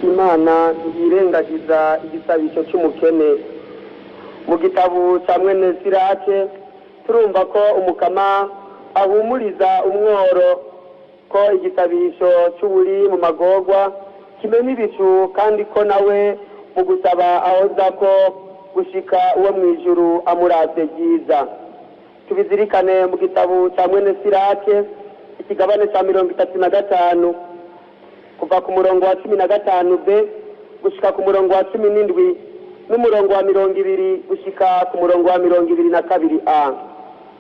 Imana ntiyirengagiza igisabisho cy'umukene. Mu gitabo cya mwene Sirake turumva ko Umukama ahumuriza umworo, ko igisabisho cy'uwuri mu magorwa kimena ibicu, kandi ko nawe mu gusaba ahoza ko gushika uwo mu ijuru amuravye ryiza. Tubizirikane mu gitabo cya mwene Sirake, ikigabane cya 35, kuva ku murongo wa 15b gushika ku murongo wa 17, n'umurongo wa 20 gushika ku murongo wa 22a.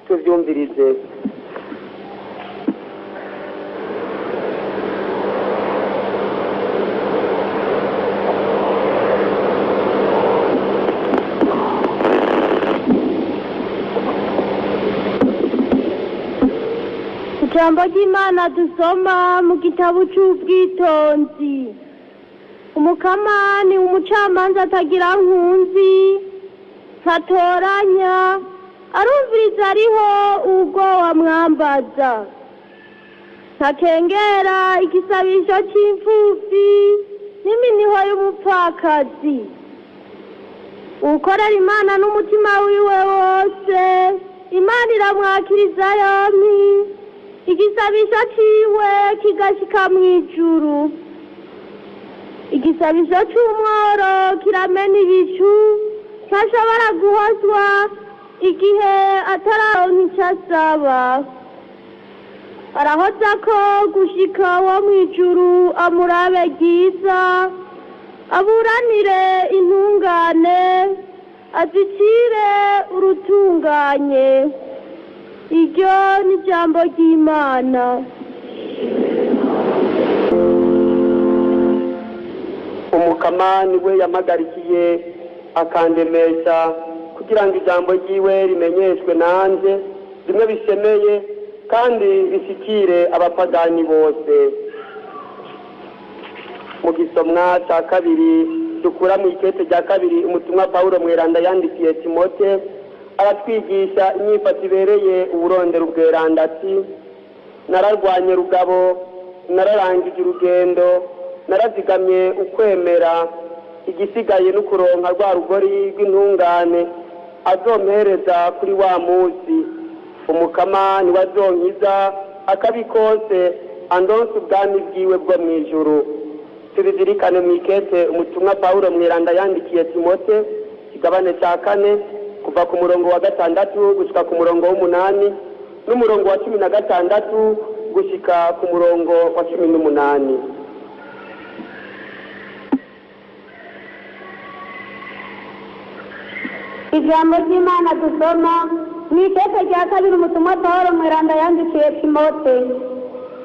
Tuvyumvirize. Ijambo ry'Imana dusoma mu gitabo cy'Ubwitonzi. Umukama ni umucamanza atagira nkunzi, ntatoranya, arumviriza ariho ubwo wamwambaza. Ntakengera igisabisho cy'imfubyi n'iminiho y'umupfakazi. Ukorera Imana n'umutima wiwe wose, Imana iramwakiriza yompi, igisabisho ciwe kigashika mw'ijuru. Igisabisho c'umworo kiramena ibicu, ntashobora guhozwa igihe atararonka ico asaba. Arahoza ko gushika wo mw'ijuru amurabe ryiza, aburanire intungane, azicire urutunganye. Iryo ni ijambo ry'Imana. Umukama niwe yampagarikiye akandemesha, kugira ngo ijambo ryiwe rimenyeshwe nanjye rimwe bishemeye kandi rishikire abapagani bose. Mu gisomwa cya kabiri dukura mu ikete rya kabiri umutumwa Pawulo mweranda yandikiye Timote, aratwigisha inyifato ibereye uburondera ubweranda, ati: "Nararwanye rugabo, nararangije urugendo, narazigamye ukwemera. Igisigaye n'ukuronka rwa rugori rw'intungane azompereza kuri wa munsi. Umukama niwe azonkiza akabi kose, andonse ubwami bwiwe bwo mu ijuru." Tubizirikane mu ikete umutumwa Pawulo mweranda yandikiye Timote, kigabane cya kane, kuva ku murongo wa 6 gushika ku murongo w'8, n'umurongo wa 16 gushika ku murongo wa 18. Ijambo ry'Imana dusoma ni ikete rya kabiri umutumwa Pawulo mweranda yandikiye Timote.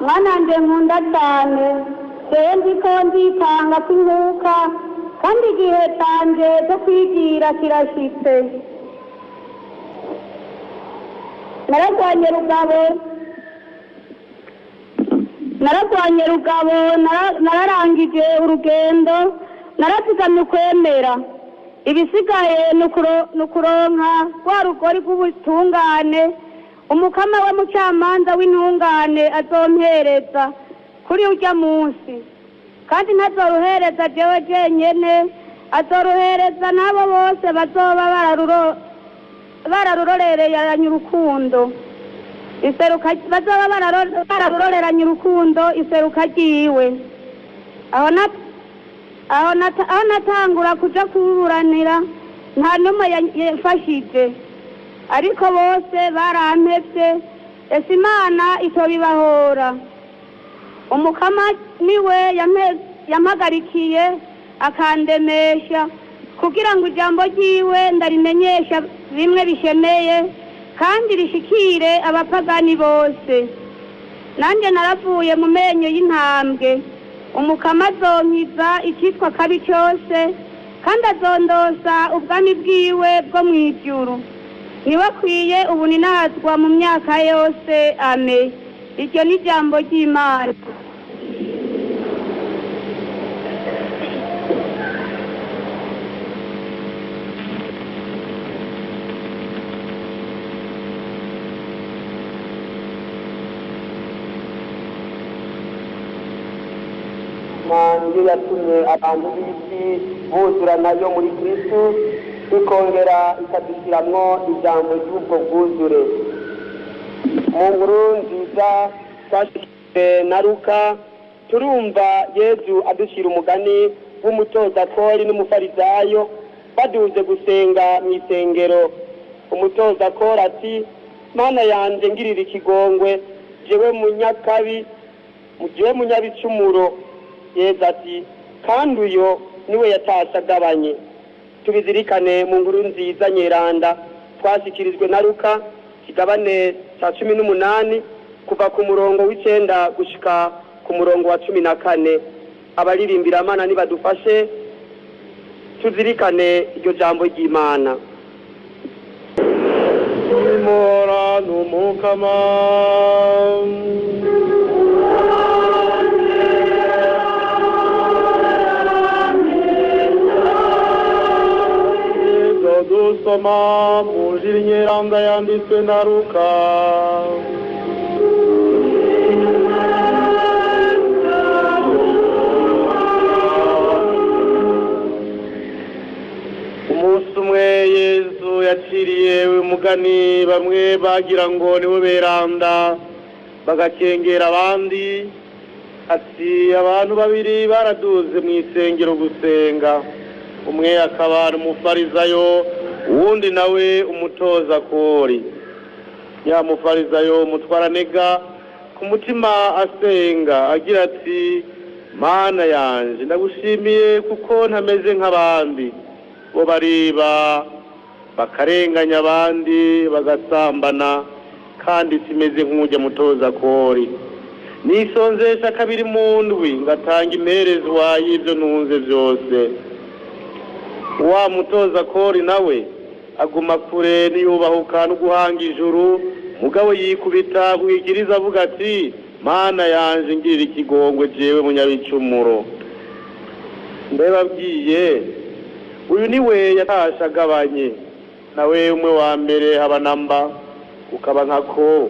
Mwananje nkunda cyane, jewe nzi ko nzitanga kw'inkuka, kandi igihe canje cyo kwigira kirashitse. Nararwanye rugabo, nararwanye rugabo, nararangije urugendo, narazigamye ukwemera. Ibisigaye ni ukuronka rwa rugori rw'ubutungane Umukama we mucamanza w'intungane azompereza kuri urya munsi, kandi ntazoruhereza jewe jenyene, azoruhereza n'abo bose bazoba bararuroreranye urukundo iseruka, bazoba bararuroreranye urukundo iseruka ryiwe. Aho natangura kuja kuburanira, nta n'umwe yamfashije, ariko bose barampevye. Ese Imana itobibahora? Umukama niwe yampagarikiye akandemesha, kugira ngo ijambo ryiwe ndarimenyesha bimwe bishemeye kandi rishikire abapagani bose. Nanjye naravuye mu menyo y'intambwe. Umukama azonkiza icyitwa kabi cyose, kandi azondosa ubwami bwiwe bwo mu ijuru. Niwe akwiye ubuninazwa mu myaka yose. Ame. Iryo ni ijambo ry'Imana. Niyo yatumye abantu b'isi buzura nayo muri Kristu, ikongera ikadushiramwo ijambo ry'ubwo bwuzure. Mu nkuru nziza twashikirijwe na Luka, turumva Yezu adushira umugani w'umutozakori n'umufarizayo baduze gusenga mu isengero. Umutozakori ati: "Mana yanje, ngirira ikigongwe, jewe munyakabi, jewe munyabicumuro." Yezu ati: "Kandi uyo niwe yatashe agabanye." Tubizirikane mu nkuru nziza nyeranda twashyikirijwe na Luka, kigabane cya 18, kuva ku murongo w'9 gushika ku murongo wa 14. Abaririmbira nibadufashe tuzirikane iryo jambo ry'Imana. Imora n'umukama. Ibyo dusoma mu Njiri Nyeranda yanditswe na Luka. Umunsi umwe Yezu yaciriye umugani bamwe bagira ngo nibo beranda, bagakengera abandi, ati: "Abantu babiri baraduze mu isengero gusenga, umwe akaba ari umufarizayo, uwundi nawe umutoza kori. Ya mufarizayo umutwaranega ku mutima asenga agira ati: Mana yanje, ndagushimiye kuko ntameze nk'abandi bo bariba, bakarenganya abandi, bagasambana, kandi simeze nk'ujya mutoza kori. Nisonzesha kabiri mu ndwi, ngatanga imperezwa y'ibyo ntunze byose. Wa mutoza kori nawe aguma kure, niyubahuka no guhanga ijuru, mugabo yikubita bwikiriza avuga ati: Mana yanje, ngirira ikigongwe, jewe munyabicumuro. Ndababwiye, uyu niwe yatashe agabanye, nawe umwe wa mbere haba namba. Ukaba nkako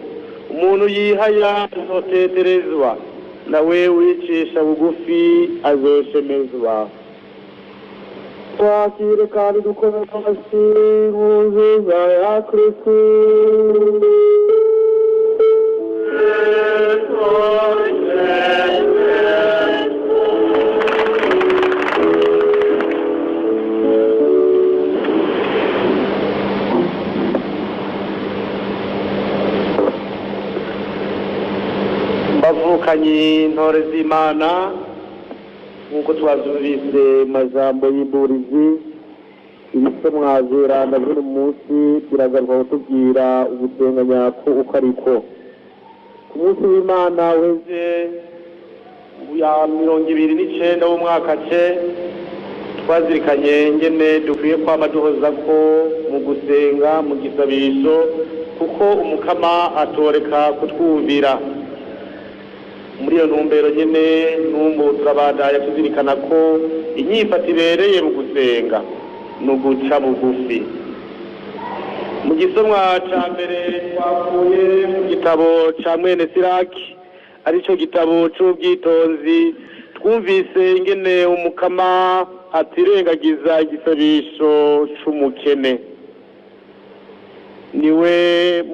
umuntu yihaya azoteterezwa, nawe wicisha bugufi azoshemezwa." Twakire kandi dukomeze amashyi nziza ya Kristu. Bavukanye, intore z'Imana, nk'uko twazumvise mu majambo y'imburizi, ibisomwa vyeranda vy'uno munsi biragaruka kutubwira ugusenga nyako uko ariko. Ku munsi w'Imana uheze ya 29 w'umwaka ce, twazirikanye ngene dukwiye kwama duhoza ko mu gusenga, mu gisabisho, kuko Umukama atoreka kutwumvira. Muri iyo ntumbero nyene, n'ubu turabandanya tuzirikana ko inyifato ibereye mu gusenga ni uguca bugufi. Mu gisomwa ca mbere twakuye mu gitabo ca mwene Siraki, arico gitabo c'ubwitonzi, twumvise ingene Umukama atirengagiza igisabisho c'umukene. Niwe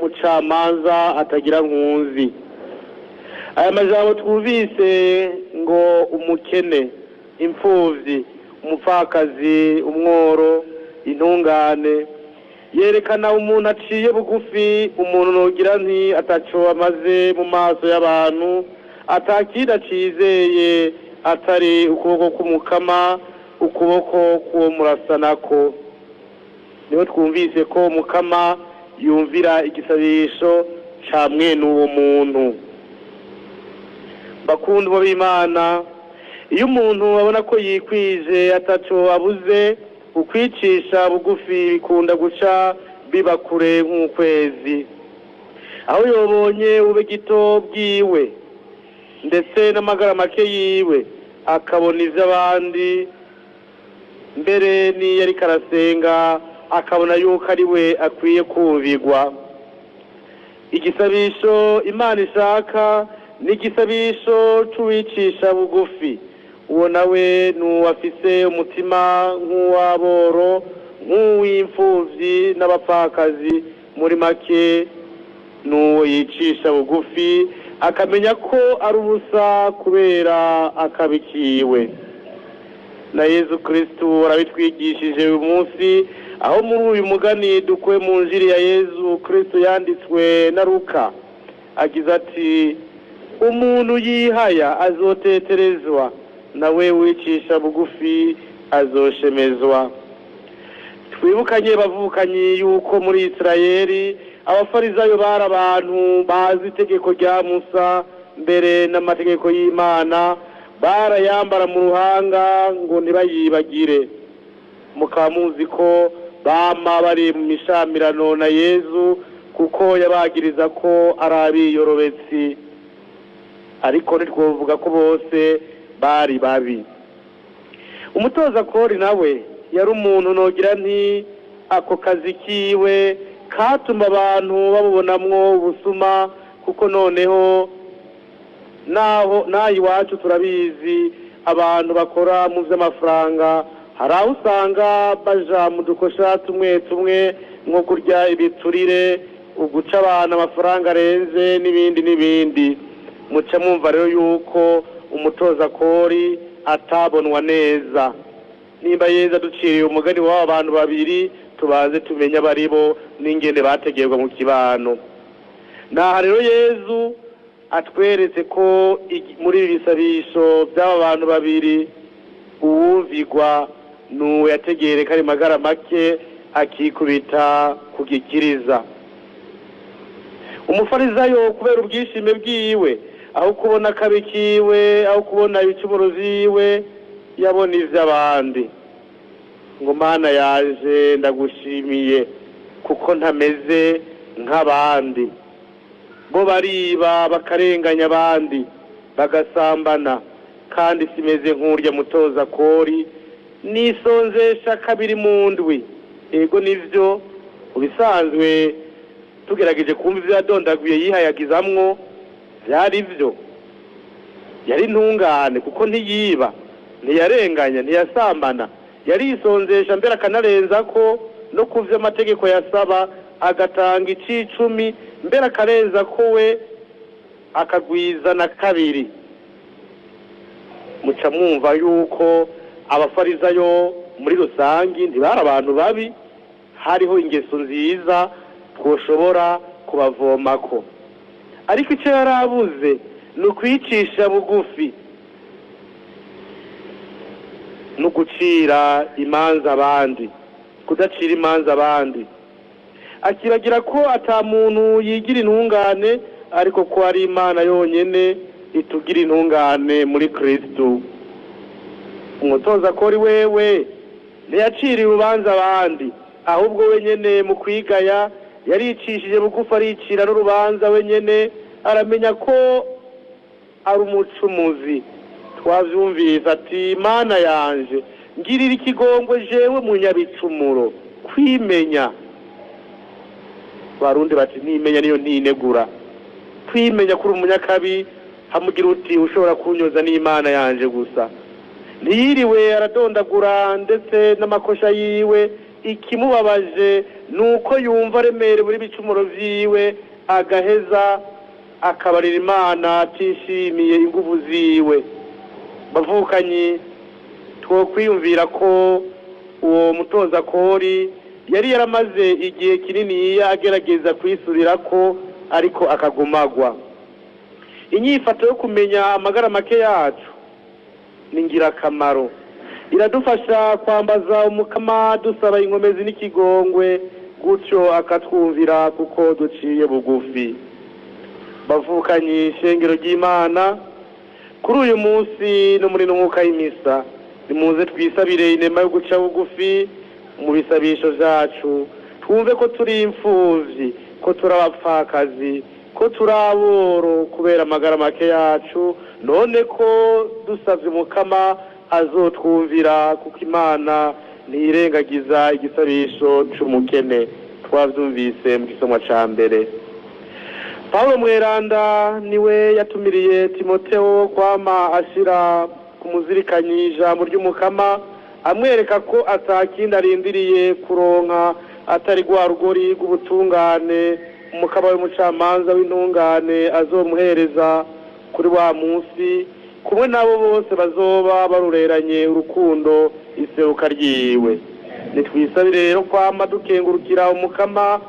mucamanza atagira nkunzi. Aya majambo twumvise ngo umukene, imfuvyi, umupfakazi, umworo, intungane, yerekana umuntu aciye bugufi, umuntu nogira nti ataco amaze mu maso y'abantu, atakindi acizeye atari ukuboko k'Umukama, ukuboko k'uwo murasanako. Niho twumvise ko Umukama yumvira igisabisho ca mwene uwo muntu. Bakundwa b'Imana, iyo umuntu abona ko yikwije, ataco abuze, ukwicisha bugufi bikunda guca biba kure nk'ukwezi. Aho yobonye ube gito bwiwe ndetse n'amagara make yiwe, akabona ivy'abandi, mbere n'iyo ariko arasenga akabona yuko ari we akwiye kumvirwa. Igisabisho Imana ishaka ni igisabisho c'uwicisha bugufi. Uwo nawe ni uwafise umutima nk'uw'aboro, nk'uw'imfuvyi n'abapfakazi. Muri make n'uwo yicisha bugufi akamenya ko ari ubusa kubera akabikiwe. Na Yezu Kristu arabitwigishije uyu munsi, aho muri uyu mugani dukuye mu njiri ya Yezu Kristu yanditswe na Luka, agize ati: umuntu yihaya azoteterezwa, nawe wicisha bugufi azoshemezwa. Twibukanye bavukanyi yuko muri Isirayeli abafarizayo bari abantu bazi itegeko rya Musa mbere n'amategeko y'Imana, barayambara mu ruhanga ngo ntibayibagire. Mukaba muzi ko bama bari mu mishamirano na Yezu, kuko yabagiriza ko ari abiyorobetsi. Ariko ntitwovuga ko bose bari babi. Umutoza kori nawe yari umuntu nogira nti ako kazi kiwe katuma abantu babubonamwo ubusuma, kuko noneho naho naho iwacu turabizi abantu bakora mu vy'amafaranga hari aho usanga baja mu dukosha tumwe tumwe, nko kurya ibiturire, uguca abantu amafaranga arenze n'ibindi n'ibindi. Muca mwumva rero yuko umutoza kori atabonwa neza. Nimba Yezu aduciriye umugani w'aba bantu babiri, tubanze tumenye abaribo n'ingene bategerwa mu kibano. Naha rero Yezu atweretse ko muri ibi bisabisho by'aba bantu babiri uwumvigwa n'uwo yategere kari magara make akikubita ku gikiriza. Umufarizayo kubera ubwishime bwiwe, aho kubona akabi kiwe, aho kubona ibicumuro vyiwe, yabona ivy'abandi. Ngo Mana yaje ndagushimiye kuko ntameze nk'abandi, bo bariba bakarenganya abandi bagasambana, kandi simeze nk'urya mutoza kori nisonzesha kabiri mu ndwi. Ego nivyo, ubisanzwe tugerageje kumva ivyo yadondaguye yihayagizamwo vyari vyo. Yari ntungane kuko ntiyiba, ntiyarenganya, ntiyasambana, yarisonzesha mbere akanarenza ko no kuvyo amategeko yasaba, agatanga icicumi mbere akarenza ko we akagwiza na kabiri. Muca mwumva yuko abafarizayo muri rusangi ntibari abantu babi, hariho ingeso nziza twoshobora kubavomako. Ariko icyo yarabuze ni ukwicisha bugufi no gucira imanza abandi, kudacira imanza abandi. Akiragira ko ata muntu yigira intungane, ariko ko ari Imana yonyene itugira intungane muri Kristu. Umutoza kori wewe ntiyaciriye urubanza abandi, ahubwo wenyene mu kwigaya yaricishije bugufi, aricira n'urubanza wenyene, aramenya ko ari umucumuzi. Twavyumvise ati: Imana yanje ngirira ikigongwe jewe munyabicumuro. Kwimenya, Barundi bati nimenya niyo ntinegura. Kwimenya kuri umunyakabi hamugira uti ushobora kunyoza n'Imana yanje gusa. Ntiyiriwe aradondagura ndetse n'amakosha yiwe. Ikimubabaje nuko yumva aremerewe n'ibicumuro vyiwe, agaheza akabarira Imana atishimiye inguvu ziwe. Bavukanyi, twokwiyumvira ko uwo mutoza kori yari yaramaze igihe kinini agerageza kwisubirako, ariko akagumagwa. Inyifato yo kumenya amagara make yacu ni ngirakamaro, iradufasha kwambaza umukama dusaba inkomezi n'ikigongwe, gutyo akatwumvira kuko duciye bugufi. Bavukanyi, ishengero ry'Imana, kuri uyu munsi no muri n'umwuka y'imisa, nimuze twisabire inema yo guca bugufi mu bisabisho vyacu, twumve ko turi imfuvyi, ko turi abapfakazi, ko turi aboro kubera amagara make yacu, none ko dusavye umukama azotwumvira, kuko Imana ntiyirengagiza igisabisho c'umukene. Twavyumvise mu gisomwa ca mbere. Paulo Mweranda niwe yatumiriye Timoteo kwama ashira ku muzirikanyi ijambo ry'umukama, amwereka ko atakindi arindiriye kuronka atari rwa rugori rw'ubutungane umukama w'umucamanza w'intungane azomuhereza kuri wa munsi, kumwe nabo bose bazoba barureranye urukundo iseruka ryiwe. Nitwisabire rero kwama dukengurukira umukama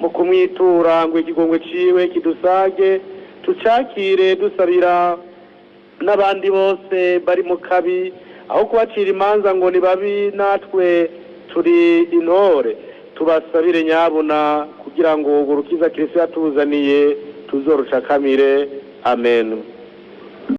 mu kumwitura ngo ikigongwe ciwe kidusage, tucakire dusabira n'abandi bose bari mu kabi, aho kubacira imanza ngo ni babi natwe turi intore. Tubasabire nyabuna kugira ngo urwo rukiza Kristo yatuzaniye tuzorucakamire. Amen.